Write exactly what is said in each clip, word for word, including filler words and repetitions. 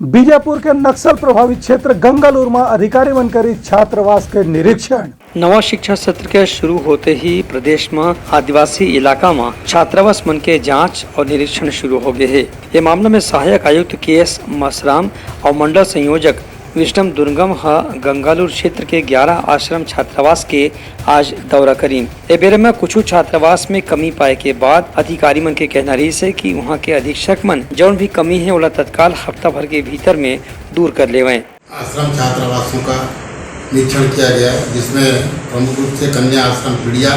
बीजापुर के नक्सल प्रभावित क्षेत्र गंगालूर म अधिकारी मन करी छात्रावास के निरीक्षण। नवा शिक्षा सत्र के शुरू होते ही प्रदेश म आदिवासी इलाका म छात्रावास मन के जांच और निरीक्षण शुरू हो गए हे। ये मामला में सहायक आयुक्त के एस मसराम और मंडल संयोजक विजडम दुर्गम ह गंगालूर क्षेत्र के ग्यारह आश्रम छात्रावास के आज दौरा करीन। ए बेरा म कुछ छात्रावास में कमी पाए के बाद अधिकारी मन के कहना रहिस हे कि उहाँ के अधीक्षक मन जौन भी कमी हे, ओला तत्काल हफ्ता भर के भीतर में दूर कर लेवैं। आश्रम छात्रावासों का निरीक्षण किया गया, जिसमें प्रमुख रूप से कन्या आश्रम पिड़िया,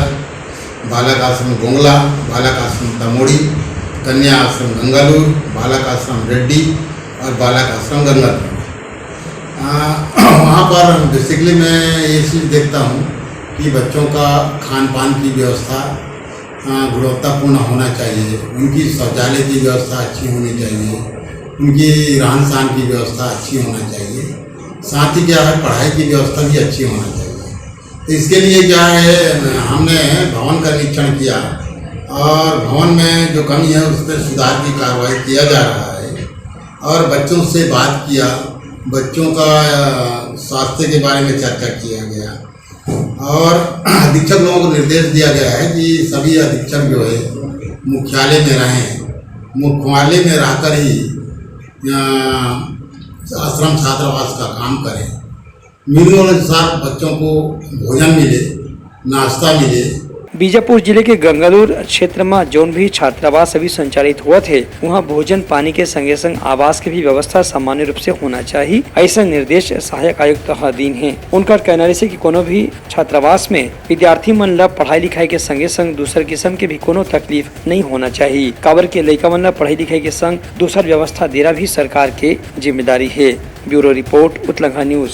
बालक आश्रम गोंगला, बालक आश्रम तमोड़ी, कन्या आश्रम गंगालूर, बालक आश्रम रेड्डी और बालक आश्रम गंगालूर। आ, वहाँ पर बेसिकली मैं ये चीज़ देखता हूँ कि बच्चों का खान पान की व्यवस्था, आ, गुणवत्तापूर्ण होना चाहिए, उनकी शौचालय की व्यवस्था अच्छी होनी चाहिए, उनकी रहन सहन की व्यवस्था अच्छी होना चाहिए। साथ ही क्या है, पढ़ाई की व्यवस्था भी अच्छी होना चाहिए। तो इसके लिए क्या है, हमने भवन का निरीक्षण किया और भवन में जो कमी है, उस पर सुधार की कार्रवाई किया जा रहा है। और बच्चों से बात किया, बच्चों का, अ, स्वास्थ्य के बारे में चर्चा किया गया और अधीक्षक लोगों को निर्देश दिया गया है कि सभी अधीक्षक जो है, मुख्यालय में रहें, मुख्यालय में रहकर ही, अ, आश्रम छात्रावास का काम करें। मेनू अनुसार बच्चों को भोजन मिले, नाश्ता मिले। बीजापुर जिले के गंगालूर क्षेत्र म जौन भी छात्रावास अभी संचालित होवत हे, उहाँ भोजन पानी के संगे संग आवास के भी व्यवस्था सामान्य रूप से होना चाहिए, ऐसा निर्देश सहायक आयुक्त ह दीन हे। उनकर कहना रहिस हे कि कोनो भी छात्रावास में विद्यार्थी मन ल पढ़ाई लिखाई के संगे संग दूसर किस्म के भी कोनो तकलीफ नहीं होना चाहिए, काबर के लइका मन ल पढ़ाई लिखाई के संग दूसर व्यवस्था देना भी सरकार के जिम्मेदारी हे। Bureau report, Utlangha news.